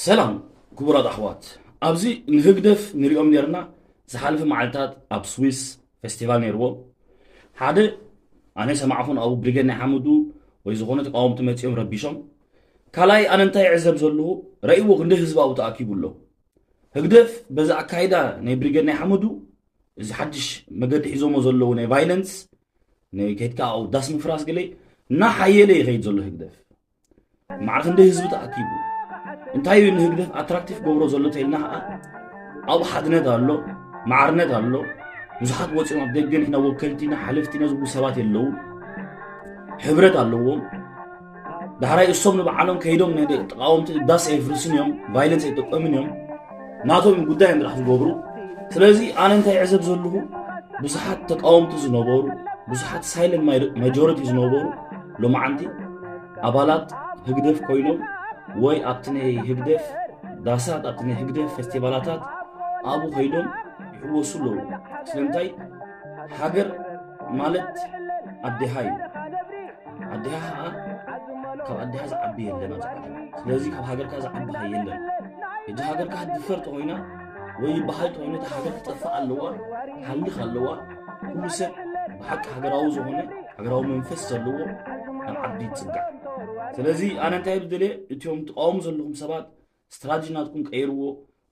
ሰላም ክቡራት ኣሕዋት፣ ኣብዚ ንህግደፍ ንሪኦም ኔርና። ዝሓለፈ መዓልታት ኣብ ስዊስ ፌስቲቫል ኔርዎም። ሓደ ኣነ ሰማዕኹን ኣብኡ ብሪገድ ናይ ሓመዱ ወይ ዝኾነ ተቃወምቲ መጺኦም ረቢሾም። ካልኣይ ኣነ እንታይ ይዕዘብ ዘለኹ፣ ረእይዎ ክንደይ ህዝቢ ኣብኡ ተኣኪቡ ኣሎ። ህግደፍ በዚ ኣካይዳ ናይ ብሪገድ ናይ ሓመዱ እዚ ሓድሽ መገዲ ሒዞሞ ዘለዉ ናይ ቫይለንስ፣ ናይ ከይድካ ኣብኡ ዳስ ምፍራስ ገለ እናሓየለ ይኸይድ ዘሎ ህግደፍ። ማዕረ ክንደይ ህዝቢ ተኣኪቡ። እንታይ እዩ ንህግደፍ ኣትራክቲቭ ገብሮ ዘሎ ተይልና ኸዓ ኣብኡ ሓድነት ኣሎ፣ ማዕርነት ኣሎ። ብዙሓት ወፂኦም ኣብ ደገ ንሕና ወከልቲ ኢና ሓለፍቲ ኢና ዝብሉ ሰባት የለዉ። ሕብረት ኣለዎም። ዳሕራይ እሶም ንባዕሎም ከይዶም ናይ ተቃወምቲ ዳስ ኣይፍርስን እዮም፣ ቫይለንስ ኣይጥቀምን እዮም። ናቶም ጉዳይ እዮም ጥራሕ ዝገብሩ። ስለዚ ኣነ እንታይ ይዕዘብ ዘለኹ፣ ብዙሓት ተቃወምቲ ዝነበሩ፣ ብዙሓት ሳይለንት ማጆሪቲ ዝነበሩ ሎማዓንቲ ኣባላት ህግደፍ ኮይኖም ወይ ኣብቲ ናይ ህግደፍ ዳሳት ኣብቲ ናይ ህግደፍ ፌስቲቫላታት ኣብኡ ከይዶም ይሕወሱ ኣለዉ። ስለምንታይ? ሃገር ማለት ኣዴሃ እዩ። ኣዴሃ ከዓ ካብ ኣዴሃ ዝዓቢ የለን ኣብዚ ዓለም። ስለዚ ካብ ሃገርካ ዝዓቢ ሃይ የለን። ሕጂ ሃገርካ ክትድፈር ተኮይና ወይ ይበሃል ተኮይኑ እታ ሃገር ክትጠፍእ ኣለዋ፣ ክትሃልኽ ኣለዋ። ኩሉ ሰብ ብሓቂ ሃገራዊ ዝኾነ ሃገራዊ መንፈስ ዘለዎ ናብ ዓዲ ይፅጋዕ። ስለዚ ኣነ እንታይ ብደልየ እቲኦም ትቃወሙ ዘለኹም ሰባት ስትራቴጂ ናትኩም ቀይርዎ።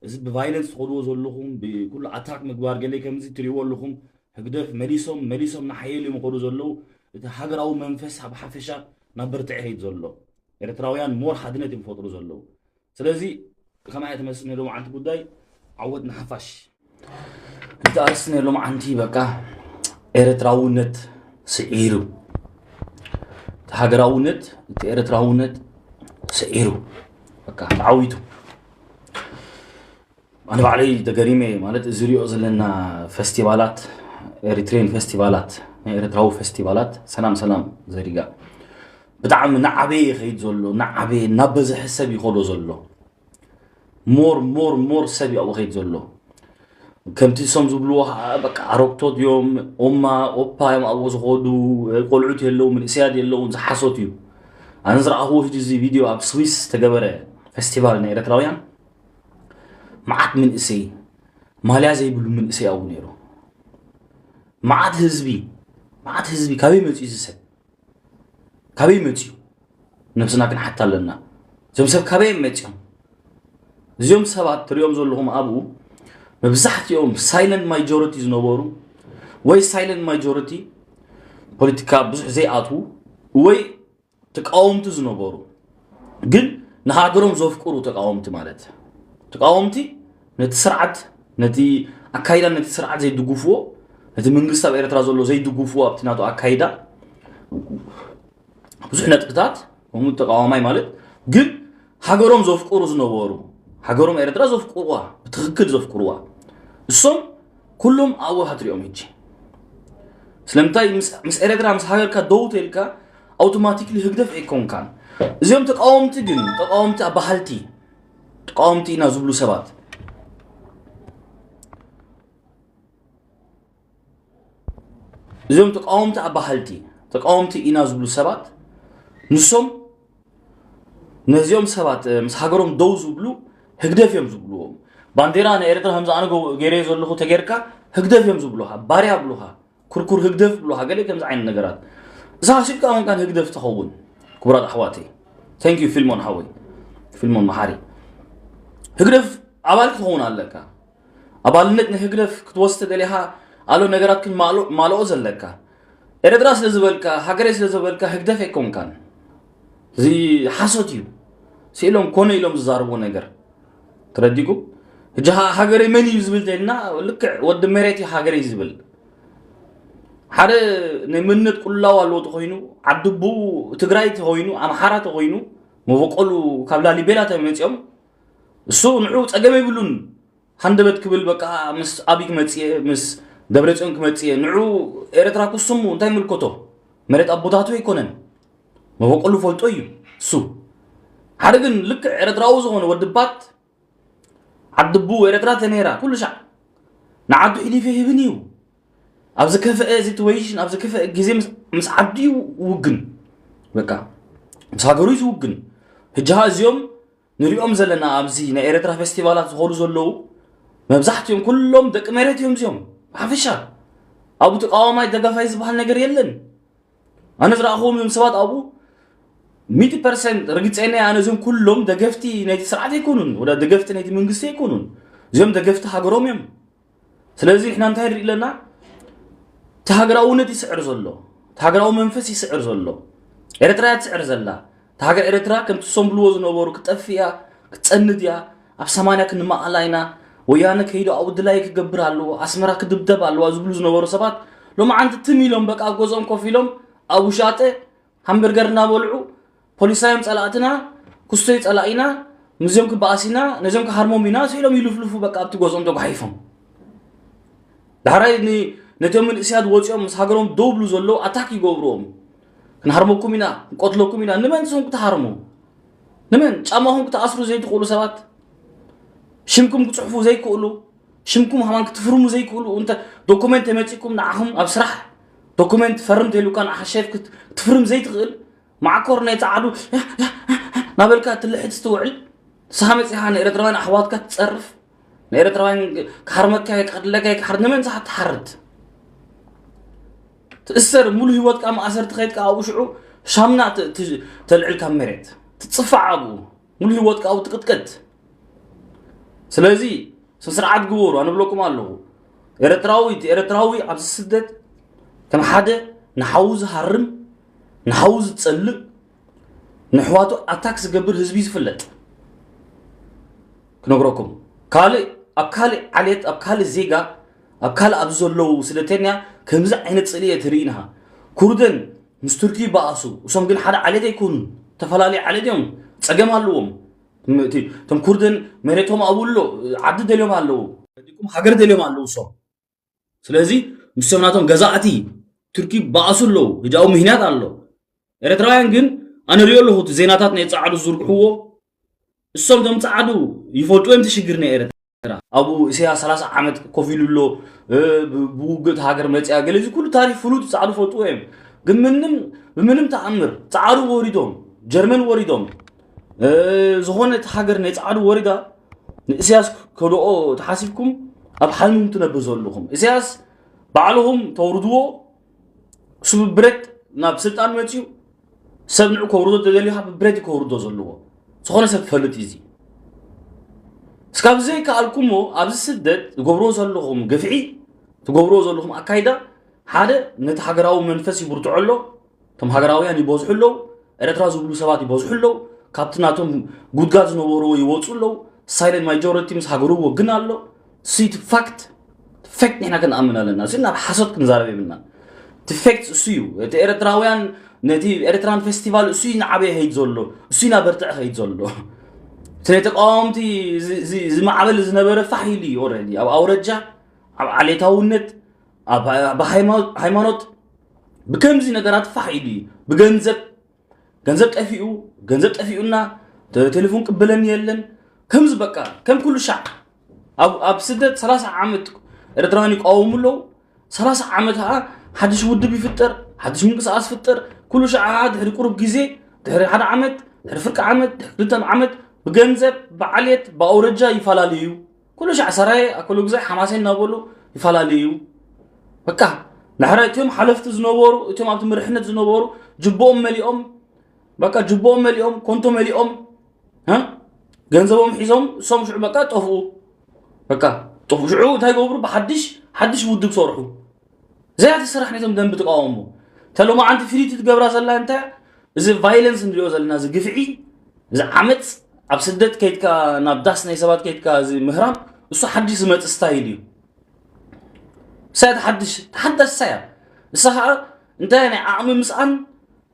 እዚ ብቫይለንስ ትኸድዎ ዘለኹም ብኩሉ ኣታክ ምግባር ገለ ከምዚ ትሪእዎ ኣለኹም። ህግደፍ መሊሶም መሊሶም ናሓየሉ እዮም ይኸዱ ዘለዉ። እቲ ሃገራዊ መንፈስ ኣብ ሓፈሻ ናብ በርትዕ ይኸይድ ዘሎ። ኤርትራውያን ሞር ሓድነት እዮም ፈጥሩ ዘለዉ። ስለዚ ከማይ ትመስል ሎማዓንቲ ጉዳይ ዓወት ንሓፋሽ። እቲ ኣርእስቲ ናይ ሎማዓንቲ በቃ ኤርትራውነት ስዒሩ፣ እቲ ሃገራውነት እቲ ኤርትራውነት ስዒሩ በቃ ተዓዊቱ። ኣነ ባዕለይ ተገሪመ ማለት እዚ ሪኦ ዘለና ፈስቲቫላት ኤሪትሬን ፈስቲቫላት ናይ ኤርትራዊ ፈስቲቫላት ሰላም ሰላም ዘሪጋ ብጣዕሚ ናዓበየ ይኸይድ ዘሎ ናዓበየ እናበዝሐ ሰብ ይኸዶ ዘሎ ሞር ሞር ሞር ሰብ እዩ ኣብኡ ኸይድ ዘሎ። ከምቲ እሶም ዝብልዎ ከዓ በቃ ኣረግቶት እዮም፣ ኦማ ኦፓ እዮም ኣብኡ ዝኸዱ፣ ቆልዑት የለዉ፣ መንእሰያት የለዉን፣ ዝሓሶት እዩ። ኣነ ዝረኣኽዎ ሕጂ እዚ ቪድዮ ኣብ ስዊስ ዝተገበረ ፈስቲቫል ናይ ኤርትራውያን መዓት መንእሰይ ማልያ ዘይብሉ መንእሰይ ኣብኡ ነይሩ። መዓት ህዝቢ መዓት ህዝቢ ካበይ መፅኡ እዚ ሰብ? ካበይ መፅኡ? ነብስና ክንሓታ ኣለና። እዞም ሰብ ካበይ እዮም መፅኦም? እዚኦም ሰባት ትሪኦም ዘለኹም ኣብኡ መብዛሕትኦም ሳይለንት ማጆሪቲ ዝነበሩ ወይ ሳይለንት ማጆሪቲ ፖለቲካ ብዙሕ ዘይኣትዉ ወይ ተቃወምቲ ዝነበሩ ግን ንሃገሮም ዘፍቅሩ ተቃወምቲ ማለት ተቃወምቲ ነቲ ስርዓት ነቲ ኣካይዳ ነቲ ስርዓት ዘይድግፍዎ ነቲ መንግስቲ ኣብ ኤርትራ ዘሎ ዘይድግፍዎ ኣብቲ ናቱ ኣካይዳ ብዙሕ ነጥብታት ከምኡ ተቃዋማይ ማለት ግን ሃገሮም ዘፍቅሩ ዝነበሩ ሃገሮም ኤርትራ ዘፍቅሩዋ ብትክክል ዘፍቅሩዋ እሶም ኩሎም ኣብኡ ሃትሪኦም ሕጂ ስለምንታይ ምስ ኤርትራ ምስ ሃገርካ ደው ተልካ ኣውቶማቲክሊ ህግደፍ ኣይኮንካን እዚኦም ተቃወምቲ ግን ተቃወምቲ ኣባሃልቲ ተቃወምቲ ኢና ዝብሉ ሰባት እዞም ተቃወምቲ ኣባሃልቲ ተቃወምቲ ኢና ዝብሉ ሰባት ንሶም ነዚኦም ሰባት ምስ ሃገሮም ደው ዝብሉ ህግደፍ እዮም ዝብልዎም ባንዴራ ናይ ኤርትራ ከምዚ ኣነ ገይረ ዘለኹ ተጌርካ ህግደፍ እዮም ዝብሉኻ ባርያ ብሉኻ ኩርኩር ህግደፍ ብሉኻ ገለ ከምዚ ዓይነት ነገራት እዛ ሲልካ እውን ካን ህግደፍ ትኸውን ክቡራት ኣሕዋተይ thank you ፊልሞን ሓወይ ፊልሞን መሓሪ ህግደፍ ኣባል ክትኸውን ኣለካ ኣባልነት ንህግደፍ ክትወስድ ተደሊኻ ኣሎ ነገራት ክንማልኦ ዘለካ ኤርትራ ስለ ዝበልካ ሃገረይ ስለ ዝበልካ ህግደፍ ኣይኮንካን እዚ ሓሶት እዩ ስኢሎም ኮነ ኢሎም ዝዛረብዎ ነገር ተረዲኩም ሕጂ ሃገረይ መን እዩ ዝብል ተልና ልክዕ ወዲ መሬት እዩ ሃገረይ ዝብል ሓደ ናይ መንነት ቁላው ኣለዎ ተኮይኑ ዓዲ ኣቦኡ ትግራይ ተኮይኑ ኣምሓራ ተኮይኑ መበቆሉ ካብ ላሊቤላ ተመፂኦም እሱ ንዑ ፀገም የብሉን ሃንደበት ክብል በቃ ምስ ኣብይ ክመፅእ ምስ ደብረፅዮን ክመፅእ ንዑ ኤርትራ ክስሙ እንታይ ምልከቶ መሬት ኣቦታቱ ኣይኮነን መበቆሉ ፈልጦ እዩ እሱ ሓደ ግን ልክዕ ኤርትራዊ ዝኾነ ወድባት ዓዲ ኣቦኡ ኤርትራ ተነይራ ኩሉ ሻዕ ንዓዱ ሒሊፈ ይህብን እዩ ኣብ ዝከፈአ ሲትዌሽን ኣብ ዝከፈአ ግዜ ምስ ዓዱ እዩ ውግን በቃ ምስ ሃገሩ እዩ ዝውግን ሕጂ እዚኦም ንሪኦም ዘለና ኣብዚ ናይ ኤርትራ ፌስቲቫላት ዝኾኑ ዘለዉ መብዛሕትኦም ኩሎም ደቂ መሬት እዮም እዚኦም። ብሓፈሻ ኣብኡ ተቃዋማይ ደጋፋይ ዝበሃል ነገር የለን። ኣነ ዝረኣኹዎም እዮም ሰባት ኣብኡ ሚእቲ ፐርሰንት ርግፀኛ እየ። ኣነ እዚኦም ኩሎም ደገፍቲ ናይቲ ስርዓት ኣይኮኑን፣ ወላ ደገፍቲ ናይቲ መንግስቲ ኣይኮኑን። እዚኦም ደገፍቲ ሃገሮም እዮም። ስለዚ ንሕና እንታይ ንርኢ ኣለና? እቲ ሃገራውነት ይስዕር ዘሎ፣ እቲ ሃገራዊ መንፈስ ይስዕር ዘሎ። ኤርትራ እያ ትስዕር ዘላ። እታ ሃገር ኤርትራ ከምቲ እሶም ብልዎ ዝነበሩ ክጠፍእ እያ፣ ክትጸንት እያ፣ ኣብ ሰማንያ ክንመቓላ ኢና፣ ወያነ ከይዱ ኣብኡ ድላይ ክገብር ኣለዎ፣ ኣስመራ ክድብደብ ኣለዋ ዝብሉ ዝነበሩ ሰባት ሎማዓንቲ ትም ኢሎም በቃ ኣብ ገዝኦም ኮፍ ኢሎም ኣብ ውሻጠ ሃምበርገር እናበልዑ ፖሊሳዮም ጸላእትና፣ ኩስቶይ ጸላኢና፣ ምስዚኦም ክበኣስ ኢና፣ ነዚኦም ክሃርሞም ኢና ስኢሎም ይልፍልፉ በቃ ኣብቲ ገዝኦም ተጓሒፎም። ዳሕራይ ን- ነቶም መንእስያት ወፂኦም ምስ ሃገሮም ደው ብሉ ዘለዉ ኣታክ ይገብርዎም። ክንሃርመኩም ኢና፣ ክንቆትለኩም ኢና። ንመን ስም ክትሃርሙ? ንመን ጫማኹም ክትኣስሩ ዘይትኽእሉ ሰባት፣ ሽምኩም ክፅሕፉ ዘይክእሉ፣ ሽምኩም ሃማን ክትፍርሙ ዘይክእሉ እንተ ዶኩመንት ተመፂኩም ንዓኹም ኣብ ስራሕ ዶኩመንት ፈርም ተይሉካ ንዓኻ ሸፍ ክት- ክትፍርም ዘይትኽእል መዓኮር ናይ ፃዓዱ ናበልካ ትልሕት ትውዕል። ንስኻ መፂኻ ንኤርትራውያን ኣሕዋትካ ትፀርፍ፣ ንኤርትራውያን ክሃርመካ ክቀትለካ ክሓር ንመን ንስኻ ትሓርድ? ትእሰር፣ ሙሉ ህይወትካ ማእሰርቲ ከይድካ ኣብኡ ሽዑ ሻምና ት- ት- ተልዕል ካብ መሬት ትፅፋዕ ኣብኡ ሙሉ ህይወትካ ኣብኡ ትቅጥቀጥ። ስለዚ ስነ ስርዓት ግበሩ ኣነ ብለኩም ኣለኹ። ኤርትራዊ እቲ ኤርትራዊ ኣብዚ ስደት ከም ሓደ ንሓዉ ዝሃርም ንሓዉ ዝጸልእ ንኣሕዋቱ ኣታክ ዝገብር ህዝቢ ዝፍለጥ ክነግረኩም። ካልእ ኣብ ካልእ ዓሌት ኣብ ካልእ ዜጋ ኣብ ካልእ ኣብዚ ዘለዉ ስደተኛ ከምዚ ዓይነት ጽልኢ እየ ትርኢ ኢኻ። ኩርደን ምስ ቱርኪ ይበኣሱ እሶም ግን ሓደ ዓሌት ኣይኮኑን። ዝተፈላለዩ ዓሌት እዮም። ጸገም ኣለዎም። እቶም ኩርደን መሬቶም ኣብኡ ኣሎ። ዓዲ ደልዮም ኣለዉ። ሃገር ደልዮም ኣለዉ እሶም። ስለዚ ምስቶም ናቶም ገዛእቲ ቱርኪ ይበኣሱ ኣለዉ። ህጃዊ ምክንያት ኣሎ። ኤርትራውያን ግን ኣነ ሪኦ ኣለኹ እቲ ዜናታት ናይ ጻዕዱ ዝዝርግሕዎ እሶም ቶም ጻዕዱ ይፈልጡ እዮም እቲ ሽግር ናይ ኤርትራ። ኣብኡ ኢሳያስ ሰላሳ ዓመት ኮፍ ኢሉ ኣሎ። ብውግእ ሃገር መጽያ ገለ እዚ ኩሉ ታሪክ ፍሉጥ ጻዕዱ ፈልጥዎ እዮም። ግን ምንም ብምንም ተኣምር ጻዕዱ ወሪዶም ጀርመን ወሪዶም ዝኾነ እቲ ሃገር ናይ ጻዕዱ ወሪዳ ንእስያስ ከድኦ ተሓሲብኩም ኣብ ሓልምኩም ትነብር ዘለኹም። እስያስ ባዕልኹም ተውርድዎ እሱ ብብረት ናብ ስልጣን መፅዩ ሰብ ንዑ ከውርዶ ተደልዩ ካብ ብብረት ከውርዶ ዘለዎ ዝኾነ ሰብ ፈልጥ እዚ እስካብ ዘይከኣልኩሞ ኣብዚ ስደት ዝገብሮ ዘለኹም ግፍዒ ትገብሮ ዘለኹም ኣካይዳ ሓደ ነቲ ሃገራዊ መንፈስ ይብርትዖ ኣሎ። እቶም ሃገራውያን ይበዝሑ ኣለዉ። ኤርትራ ዝብሉ ሰባት ይበዝሑ ኣለዉ። ካብቲ ናቶም ጉድጋድ ዝነበርዎ ይወፁ ኣለዉ። ሳይለንት ማጆሪቲ ምስ ሃገሩ ወግን ኣሎ። ስቲ ፋክት ፌክት ንሕና ክንኣምን ኣለና። እዚ ናብ ሓሶት ክንዛረብ የብልና። እቲ ፌክት እሱ እዩ። እቲ ኤርትራውያን ነቲ ኤርትራን ፌስቲቫል እሱ እዩ ንዓበየ ከይድ ዘሎ፣ እሱ እዩ ናበርትዐ ከይድ ዘሎ። እቲ ናይ ተቃወምቲ እዚ- እዚ- እዚ ማዕበል ዝነበረ ፋሕ ኢሉ እዩ ኦልሬዲ ኣብ ኣውረጃ ኣብ ዓሌታውነት ኣብ ኣብ ሃይማኖት ሃይማኖት ብከምዚ ነገራት ፋሕ ኢሉ እዩ። ብገንዘብ ገንዘብ ጠፊኡ ገንዘብ ጠፊኡና ተ- ቴሌፎን ቅብለኒ የለን ከምዚ በቃ ከም ኩሉ ሻዕ ኣብ ኣብ ስደት ሰላሳ ዓመት ኤርትራውያን ይቃወሙ ኣለዉ። ሰላሳ ዓመት ከዓ ሓድሽ ውድብ ይፍጠር ሓድሽ ምንቅስቃስ ፍጠር ኩሉ ሻዕ ከዓ ድሕሪ ቁሩብ ግዜ ድሕሪ ሓደ ዓመት ድሕሪ ፍርቂ ዓመት ድሕሪ ክልተ ዓመት ብገንዘብ ብዓሌት ብኣውረጃ ይፈላለዩ። ኩሉ ሻዕ ሰራየ ኣኮሎ ግዛይ ሓማሴን እናበሉ ይፈላለዩ። በቃ ንሕራይ እቲኦም ሓለፍቲ ዝነበሩ እቲኦም ኣብቲ ምርሕነት ዝነበሩ ጅቦኦም መሊኦም በቃ ጅቦኦም መሊኦም ኮንቶ መሊኦም እ? ገንዘቦም ሒዞም እሶም ሽዑ በቃ ጠፍኡ። በቃ ጠፍኡ ሽዑ እንታይ ገብሩ ብሓድሽ ሓድሽ ውድብ ሰርሑ። እዚኣ እቲ ስራሕ ነቶም ደንቢ ትቃወሙ። ተሎማዓንቲ ፍሊት ትገብራ ዘላ እንታይ እዚ ቫይለንስ ንሪኦ ዘለና እዚ ግፍዒ እዚ ዓመፅ ኣብ ስደት ከይድካ ናብ ዳስ ናይ ሰባት ከይድካ እዚ ምህራም እሱ ሓድሽ ዝመፅ ስታይል እዩ። እሳ እያ ሓድሽ ተሓዳስ እሳ እያ። እሳ ከዓ እንታይ ናይ ዓቕሚ ምስኣን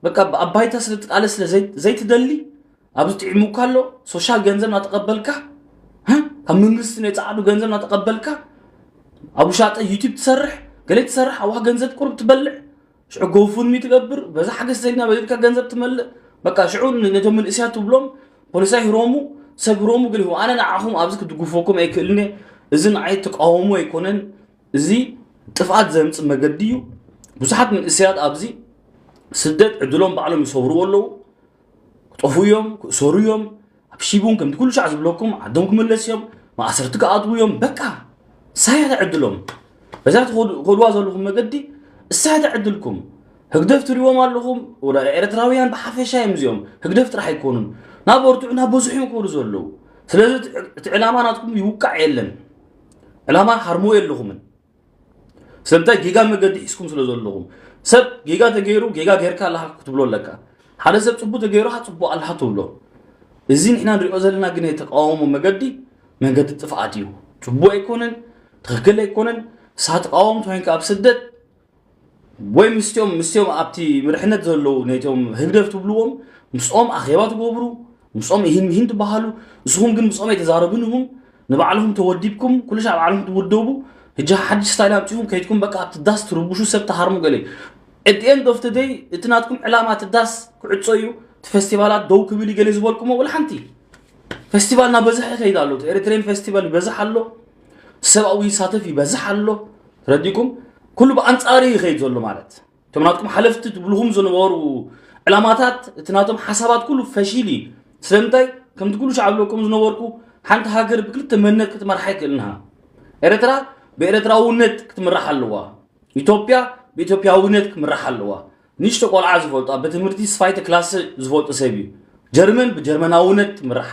በቃ ኣብ ባይታ ስለ ትቃለስ ስለ ዘይትደሊ ኣብዚ ጥዒሙካ ኣሎ ሶሻል ገንዘብ ናተቐበልካ ካብ መንግስቲ ናይ ፃዕዱ ገንዘብ ናተቐበልካ ኣብ ውሻጠ ዩቲብ ትሰርሕ ገለ ትሰርሕ ኣዋ ገንዘብ ቁርብ ትበልዕ ሽዑ ጎፉንሚ ትገብር በዛ ሓገዝ ተደሊና በልካ ገንዘብ ትመልእ በቃ ሽዑ ነቶም መንእስያት ትብሎም ፖሊሳይ ህሮሙ ሰብ ህሮሙ ገሊኹም ኣነ ንዓኹም ኣብዚ ክድግፈኩም ኣይክእልን እየ እዚ ንዓይ ተቃወሙ ኣይኮነን እዚ ጥፍኣት ዘምፅእ መገዲ እዩ ብዙሓት መንእስያት ኣብዚ ስደት ዕድሎም ባዕሎም ይሰብርዎ ኣለዉ ክጠፉ እዮም ክእሰሩ እዮም ኣብ ክሽቡን ከምቲ ኩሉ ሻዕ ዝብለኩም ዓዶም ክምለስ እዮም፣ ማእሰርቲ ክኣትዉ እዮም። በቃ እሳያ ተዕድሎም። በዛ ትኸድዋ ዘለኹም መገዲ እሳያ ተዕድልኩም። ህግደፍ ትሪዎም ኣለኹም፣ ኤርትራውያን ብሓፈሻ እዮም እዚኦም። ህግደፍ ጥራሕ ኣይኮኑን፣ ናብ በርትዑ ናብ በዝሑ እዮም ክብሉ ዘለዉ። ስለዚ እቲ ዕላማ ናትኩም ይውቃዕ የለን። ዕላማ ሃርሞ የለኹምን። ስለምንታይ ጌጋ መገዲ ሒዝኩም ስለ ዘለኹም። ሰብ ጌጋ ተገይሩ ጌጋ ጌርካ ኣለካ ክትብሎ ኣለካ። ሓደ ሰብ ጽቡቅ ተገይሩ ጽቡቅ ኣለካ ትብሎ። እዚ ንሕና ንሪኦ ዘለና ግን ተቃውሞ መገዲ መገዲ ጥፍኣት እዩ። ጽቡቅ ኣይኮነን፣ ትኽክል ኣይኮነን። ንስኻ ተቃወምቲ ኮይንካ ኣብ ስደት ወይ ምስቲኦም ምስቲኦም ኣብቲ ምርሕነት ዘለዉ ነቶም ህግደፍ ትብልዎም ምስኦም ኣኼባ ትገብሩ፣ ምስኦም ይህን ምሂን ትበሃሉ። ንስኹም ግን ምስኦም ኣይተዛረብን ኢኹም። ንባዕልኹም ተወዲብኩም ኩሉ ሻዕ ባዕልኹም ትውደቡ። ሕጂ ሓድሽ ስታይል ኣምጺኹም ከይድኩም በቃ ኣብቲ ዳስ ትርብሹ ሰብ ትሃርሙ ገለ። At the end of the day እቲ ናትኩም ዕላማ እቲ ዳስ ክዕጾ እዩ፣ እቲ ፌስቲቫላት ደው ክብል እዩ ገለ ዝበልኩሞ ወላ ሓንቲ። ፌስቲቫል እናበዝሐ ይኸይድ ኣሎ። እቲ ኤሪትሬን ፌስቲቫል ይበዝሕ ኣሎ፣ ሰብኣዊ ይሳተፍ ይበዝሕ ኣሎ። ተረዲኩም? ኩሉ ብኣንጻሩ ይኸይድ ዘሎ ማለት እቶም ናትኩም ሓለፍቲ ትብልኹም ዝነበሩ ዕላማታት፣ እቲ ናቶም ሓሳባት ኩሉ ፈሺል እዩ። ስለምንታይ? ከምቲ ኩሉ ሻዕ ብለኩም ዝነበርኩ ሓንቲ ሃገር ብክልተ መንነት ክትመርሓ ኣይክእልን ኢኻ። ኤርትራ ብኤርትራውነት ክትምራሕ ኣለዋ። ኢትዮጵያ ብኢትዮጵያውነት ክምራሕ ኣለዋ። ንእሽቶ ቆልዓ ዝፈልጦ ኣብ ቤት ትምህርቲ ስፋይተ ክላስ ዝፈልጦ ሰብ እዩ። ጀርመን ብጀርመናውነት ትምራሕ።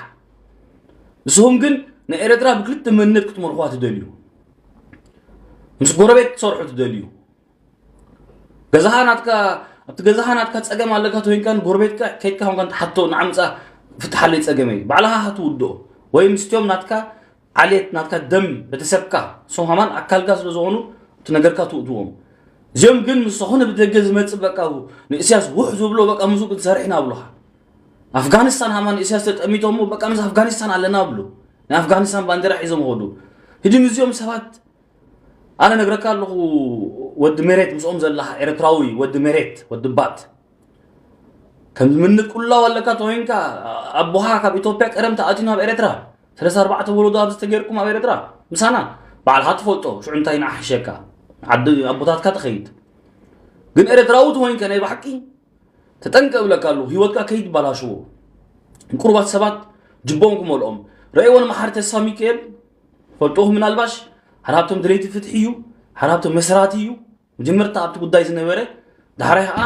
ንስኹም ግን ንኤርትራ ብክልተ መንነት ክትመርሕዋ ትደልዩ። ምስ ጎረቤት ትሰርሑ ትደልዩ። ገዛኻ ናትካ ኣብቲ ገዛኻ ናትካ ጸገም ኣለካ ተወይንካ ንጎረቤትካ ከይድካ ኾንካ ትሓቶ ንዓምጻ ፍትሓለይ ጸገመይ ባዕልኻ ትውድኦ ወይ ምስቲኦም ናትካ ዓሌት ናትካ ደም ቤተሰብካ እሶም ሃማን ኣካልካ ስለ ዝኾኑ እቲ ነገርካ ትውድዎም። እዚኦም ግን ምስ ዝኾነ ብደገ ዝመጽእ በቃ ንእስያስ ውሕ ዝብሎ በቃ ምስኡ ክንሰርሕ ኢና ብሉኻ። ኣፍጋኒስታን ሃማን ንእስያስ ተጠሚቶም በቃ ምስ ኣፍጋኒስታን ኣለና ብሉ። ናይ ኣፍጋኒስታን ባንዴራ ሒዞም ኸዱ። ህጂ ምስዚኦም ሰባት ኣነ ነግረካ ኣለኹ። ወዲ መሬት ምስኦም ዘለኻ ኤርትራዊ ወዲ መሬት ወዲ ባት ከም ምንቁላው ኣለካ ተኮይንካ ኣቦኻ ካብ ኢትዮጵያ ቀደም ተኣትዩ ናብ ኤርትራ ሰለስተ ኣርባዕተ ወለዶ ኣብዚ ተገይርኩም ኣብ ኤርትራ ምሳና ባዕልኻ ትፈልጦ ሽዑ እንታይ ንዓሕሸካ ዓዲ ኣቦታትካ ትኸይድ ግን ኤርትራዊ ተኮይንካ ናይ ባሕቂ ተጠንቀ እብለካ ኣለኹ ህይወትካ ከይትባላሽዎ ቁሩባት ሰባት ጅቦም ክመልኦም ረእይዎ ንመሓሪ ተስፋ ሚካኤል ፈልጦኹ ምናልባሽ ሓደ ካብቶም ደለይቲ ፍትሒ እዩ ሓደ ካብቶም መስራቲ እዩ መጀመርታ ኣብቲ ጉዳይ ዝነበረ ዳሕራይ ከዓ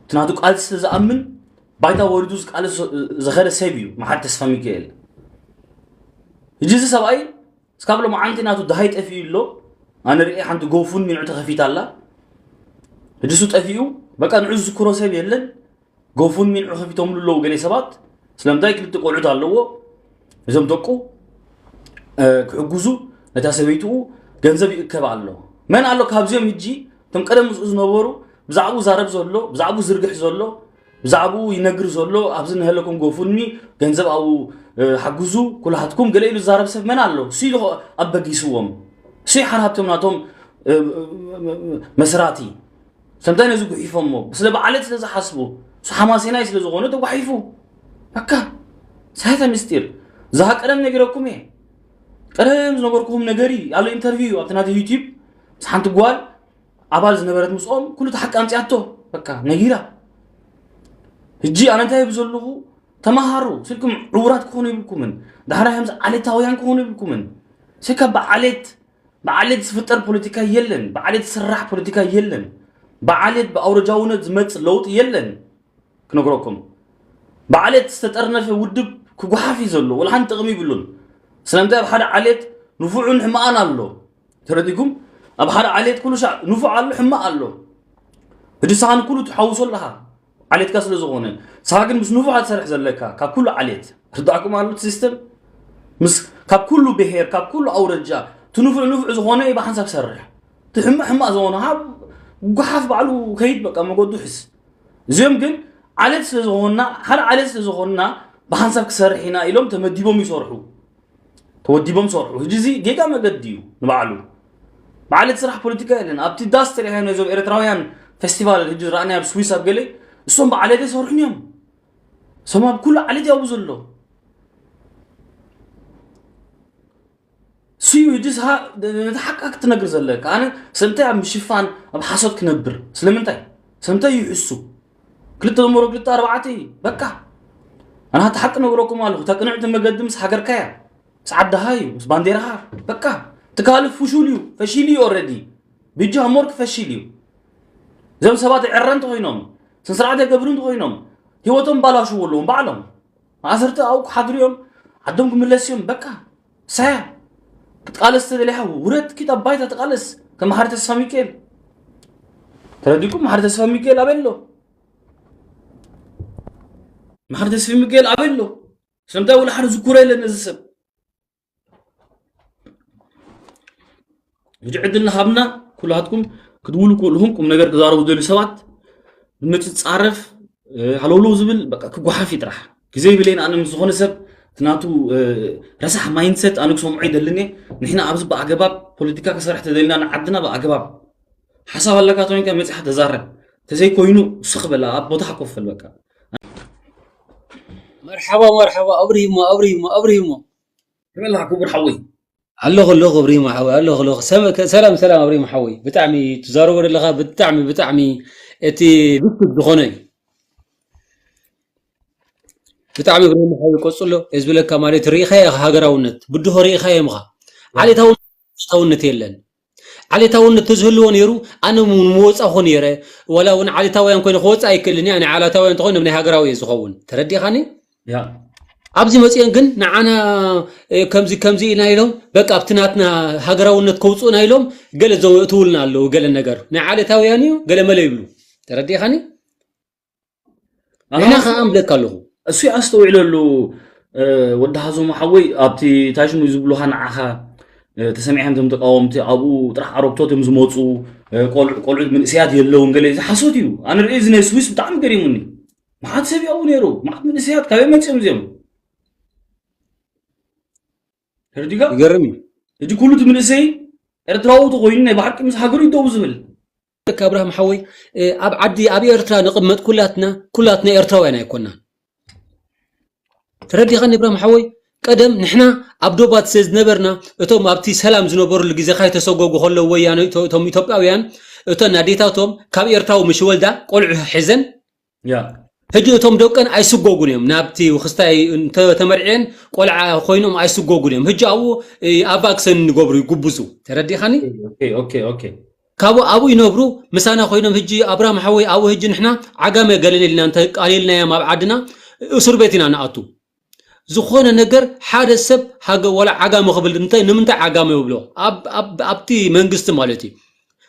እቲ ናቱ ቃልሲ ስለ ዝኣምን ባይታ ወሪዱ ዝቃለስ ዝኸደ ሰብ እዩ መሓሪ ተስፋ ሚካኤል ሕጂ እዚ ሰብኣይ እስካብ ሎማዓንቲ ናቱ ደሃይ ጠፊኡ ኣሎ ኣነ ርኤ ሓንቲ ጎፉን ሚንዑ ተኸፊታ ኣላ ሕጂ እሱ ጠፊኡ በቃ ንዑ ዝዝክሮ ሰብ የለን ጎፉን ሚንዑ ከፊቶምሉ ኣለዉ ገለ ሰባት ስለምንታይ ክልተ ቆልዑት ኣለዎ እዞም ደቁ ክሕግዙ ነታ ሰበይትኡ ገንዘብ ይእከብ ኣሎ መን ኣሎ ካብዚኦም ሕጂ እቶም ቀደም ምስኡ ዝነበሩ ብዛዕባኡ ዛረብ ዘሎ ብዛዕባኡ ዝርግሕ ዘሎ ብዛዕባኡ ይነግር ዘሎ ኣብዚ ንሀለኩም ጎፉንሚ ገንዘብ ኣብኡ ሓግዙ ኩላሃትኩም ገለ ኢሉ ዝዛረብ ሰብ መን ኣሎ እሱ ኢሉ ኣበጊስዎም እሱ ሓር ሃብቶም ናቶም መስራቲ ስለምንታይ ነዚ ጉሒፎሞ ስለ በዓለት ስለ ዝሓስቡ እሱ ሓማሴናይ ስለ ዝኾነ ተጓሒፉ በቃ ሳይታ ምስጢር ዝሃ ቀደም ነጊረኩም እየ ቀደም ዝነገርኩኹም ነገር ኣሎ ኢንተርቪው ኣብቲ ናተ ዩቲብ ምስ ሓንቲ ጓል ኣባል ዝነበረት ምስኦም ኩሉ እቲ ሓቂ ኣምፅኣቶ በቃ ነጊራ ሕጂ ኣነ እንታይ ብዘለኹ ተማሃሩ ስልኩም ዕውራት ክኾኑ ይብልኩምን ዳሕራ ከምዚ ዓሌታውያን ክኾኑ ይብልኩምን ስካ ብዓሌት ብዓሌት ዝፍጠር ፖለቲካ የለን ብዓሌት ዝስራሕ ፖለቲካ የለን ብዓሌት ብኣውረጃውነት ዝመፅእ ለውጢ የለን ክነግረኩም ብዓሌት ዝተጠርነፈ ውድብ ክጓሓፍ እዩ ዘሎ ወላ ሓንቲ ጥቕሚ ይብሉን ስለምንታይ ኣብ ሓደ ዓሌት ንፉዑን ሕማኣን ኣሎ ተረዲኩም ኣብ ሓደ ዓሌት ኩሉ ሻዕ ንፉዕ ኣሎ ሕማቕ ኣሎ ሕጂ ሳን ኩሉ ትሓውሶ ኣለኻ ዓሌትካ ስለ ዝኾነ ሳን ግን ምስ ንፉዕ ትሰርሕ ዘለካ ካብ ኩሉ ዓሌት ርዳእኩም ኣሎ ሲስተም ምስ ካብ ኩሉ ብሄር ካብ ኩሉ ኣውረጃ ትንፉዕ ንፉዕ ዝኾነ ብሓንሳብ ክሰርሕ ትሕማቕ ሕማቕ ዝኾነ ሃብ ጓሓፍ ባዕሉ ከይድ በቃ መገዱ ሕስ እዚኦም ግን ዓሌት ስለ ዝኾንና ሓደ ዓሌት ስለ ዝኾንና ብሓንሳብ ክሰርሕ ኢና ኢሎም ተመዲቦም ይሰርሑ ተወዲቦም ሰርሑ ህጂ እዚ ጌጋ መገዲ እዩ ንባዕሉ ብዓሌት ስራሕ ፖለቲካ የለን ኣብቲ ዳስ ተሪኻ ነዞም ኤርትራውያን ፌስቲቫል ህጂ ዝረኣናይ ኣብ ስዊስ ኣብ ገለ እሶም ብዓሌት ኣይሰርሑን እዮም እሶም ኣብ ኩሉ ዓሌት ያቡ ዘሎ ስዩ ህጂ ስኻ ነቲ ሓቃ ክትነግር ዘለካ ኣነ ስለምንታይ ኣብ ምሽፋን ኣብ ሓሶት ክነብር ስለምንታይ ስለምንታይ ይሕሱ ክልተ ደመሮ ክልተ ኣርባዕተ እዩ በቃ ኣና እቲ ሓቂ ነግረኩም ኣለኹ። እታ ቅንዕቲ መገዲ ምስ ሃገርካ እያ፣ ምስ ዓድኻ እዩ፣ ምስ ባንዴራኻ። በቃ፣ እቲ ካልእ ፍሹል እዩ፣ ፈሺሉ እዩ። ኦልሬዲ ብጃ ሞርክ ፈሺል እዩ። እዞም ሰባት ዕረ እንተኾይኖም፣ ስነ ስርዓት የገብሩ እንተኾይኖም፣ ህይወቶም ባላሽዎ ኣለዎም ባዕሎም። ማእሰርቲ ኣብኡ ክሓድሩ እዮም፣ ዓዶም ክምለስ እዮም። በቃ፣ ሳያ ክትቃለስ ተደሊኻ ውረድ፣ ኪድ ኣብ ባይታ ተቃለስ። ከም መሓሪ ተስፋ ሚካኤል ተረዲኩም፣ መሓሪ ተስፋ ሚካኤል ኣበይ ኣሎ? መሓሪ ተስፋ ሚካኤል ኣበይ ኣሎ? ስለምንታይ ወላ ሓደ ዝኩረ የለን ነዚ ሰብ? ሕጂ ዕድል ንሃብና ኩላትኩም ክትውሉ ኩልኹም ቁም ነገር ክዛረቡ ዝደልዩ ሰባት ብምትጻረፍ፣ እ፣ ሃለውለው ዝብል በቃ ክጓሓፍ እዩ ጥራሕ። ግዜ ይብለይን ኣነ ምስ ዝኾነ ሰብ እቲ ናቱ፣ እ፣ ረሳሕ ማይንድሰት ኣነ ክሰምዖ ይደልን እየ። ንሕና ኣብዚ ብኣገባብ ፖለቲካ ክሰርሕ ተደሊና ንዓድና ብኣገባብ ሓሳብ ኣለካ ተኮይንካ መጺኻ ተዛረብ። ተዘይኮይኑ ስኽ በል ኣብ ቦታኻ ኮፍ በል በቃ። መርሓባ መርሓባ ኣብሪሂሞ ኣብሪሂሞ ኣብሪሂሞ ከመይ ኣለኻ ክቡር ሓወይ? ኣለኹ ኣለኹ ኣብሪሂሞ ሓወይ ኣለኹ ኣለኹ ሰመ- ከ- ሰላም ሰላም ኣብሪሂሞ ሓወይ ብጣዕሚ ትዛረቦ ዘለኻ ብጣዕሚ ብጣዕሚ እቲ ቪክቲድ ዝኾነ እዩ ብጣዕሚ ኣብሪሂሞ ሓወይ ቀጽሎ እየ ዝብለካ ማለት ርኢኻዮ ኢኻ ሃገራውነት ብድሆ ርኢኻዮ ኢኻ ዓሌታውነት ዓሌታውነት የለን ዓሌታውነት ተዝህልዎ ነይሩ ኣነ እውን ምወፃኹ ነይረ ዋላ እውን ዓሌታውያን ኮይነ ክወፅእ ኣይክእልን እየ ኣነ ዓሌታውያን እንተኾይነ ናይ ሃገራዊ እየ ዝኸውን ተረዲኻኒ ያ ኣብዚ መፅኦን ግን ንዓና እ፣ ከምዚ ከምዚ ኢና ኢሎም በቃ ኣብቲ ናትና ሃገራውነት ከውፅኡና ኢሎም ገለ ዘውእትውልና ኣለዉ ገለ ነገር ናይ ዓሌታውያን እዩ ገለ መለ ይብሉ ተረዲኻኒ ንሕና ኣኻ ከዓ እብለካ ኣለኹ እሱ ኣስተውዕለሉ። እ፣ ወዲ ሃዞሞ ሓወይ ኣብቲ ታሽሙ ዝብሉኻ ንዓኻ፣ እ፣ ተሰሚዖም እቶም ተቃወምቲ ኣብኡ ጥራሕ ኣረግቶት እዮም ዝመፁ። እ፣ ቆልዑ ቆልዑ መንእሰያት የለውን ገለ እዚ ሓሶት እዩ። ኣነ ርኢ እዚ ናይ ስዊስ ብጣዕሚ ገሪሙኒ። መዓት ሰብ ያው ነይሩ፣ መዓት መንእሰያት ካበይ መፅኦም እዚኦም? ተረዲጋ ይገርም እዩ እዚ ኩሉ እቲ መንእሰይ ኤርትራዊ ተኮይኑ ናይ ብሓቂ ምስ ሃገሩ ይደው ዝብል። ኣብርሃም ሓወይ እ፣ ኣብ ዓዲ ኣብ ኤርትራ ንቕመጥ ኩላትና ኩላትና ኤርትራውያን ኣይኮናን ተረዲኻኒ ኣብርሃም ሓወይ ቀደም ንሕና ኣብ ዶባት ስለ ዝነበርና እቶም ኣብቲ ሰላም ዝነበሩሉ ግዜ ካይተሰጎጉ ከለዉ ወያነ እቶ- እቶም ኢትዮጵያውያን እተን ኣዴታቶም ካብ ኤርትራዊ ምሽ ወልዳ ቆልዑ ሒዘን ያ ሕጂ እቶም ደቀን ኣይስጎጉን እዮም ናብቲ ክስታይ እንተ- ተመርዕየን ቆልዓ ኮይኖም ኣይስጎጉን እዮም ሕጂ ኣብኡ እ፣ ኣባክሰን ንገብሩ ይጉብዙ ተረዲኻኒ ኦኬ ኦኬ ኦኬ ካብኡ ኣብኡ ይነብሩ ምሳና ኮይኖም ህጂ ኣብርሃም ሓወይ ኣብኡ ህጂ ንሕና ዓጋመ ገለል ኢልና እንተ ቃሊልናዮም ኣብ ዓድና እስር ቤት ኢና ንኣቱ ዝኾነ ነገር ሓደ ሰብ ሃገ ወላ ዓጋመ ክብል እንታይ ንምንታይ ዓጋመ ይብሎ ኣብ ኣብ ኣብቲ መንግስቲ ማለት እዩ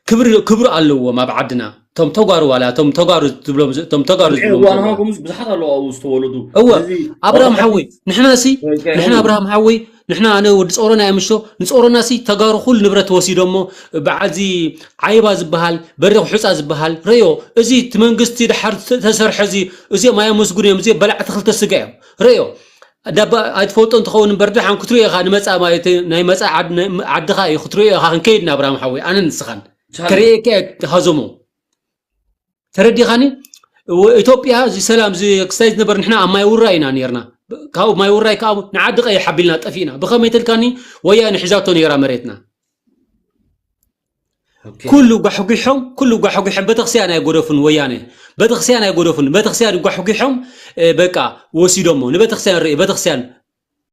ክብሪ ክብሪ ኣለዎም ኣብ ዓድና እቶም ተጓሩ ዋላ እቶም ተጓሩ ትብሎም እቶም ተጋሩ ቅድሚ ዝብሎም እዋን ዘለዉ ሃ ከምዚ ብዙሓት ኣለዉ ኣብኡ ዝተወለዱ። እወ እዚ ኣብርሃም ወረቐት ሓወይ ንሕና ሲ ወይ ከ- ንሕና ኣብርሃም ሓወይ ንሕና ኣነ ወዲ ጾሮና እየ ምሾ ንጾሮና ሲ ተጋሩ ኩሉ ንብረት ወሲዶሞ በዓል እዚ ዓይባ ዝበሃል በሪኽ ሑፃ ዝበሃል ረዮ እዚ እቲ መንግስቲ ድሓር ተሰርሐ እዚ እዚኦም ኣየመስግኑ እዮም እዚ በላዕቲ ክልተ ስጋ እዮም ረዮ ዳባ ኣይትፈልጦ እንትኸውን እምበር ድሓን ክትሪኦ ኢኻ ንመፃ ማለት ናይ መፃ ዓድ- ናይ ዓድኻ እዩ ክትሪኦ ኢኻ ክንከይድ ናብ ኣብርሃም ሓወይ ኣነ ንስኻን ይቻላል። ከርእየካ እየ ሃዞሞ ተረዲኻኒ ወ- ኢትዮጵያ እዚ ሰላም እዚ ክስታይ ዝነበር ንሕና ኣብ ማይ ውራ ኢና ነርና ካብኡ ማይ ውራይ ከዓ ንዓዲ ቀይሕ ሓቢልና ጠፊእና ብኸመይ ተልካኒ ወያነ ሒዛቶ ነይራ መሬትና ኦኬ። ኩሉ ጓሕጒሖም ኩሉ ጓሕጒሖም ቤተክርስትያን ኣይጎደፉን ወያነ ቤተክርስትያን ኣይጎደፉን ቤተክርስትያን ጓሕጒሖም እ፣ በቃ ወሲዶሞ ንቤተክርስትያን ርኢ ቤተክርስትያን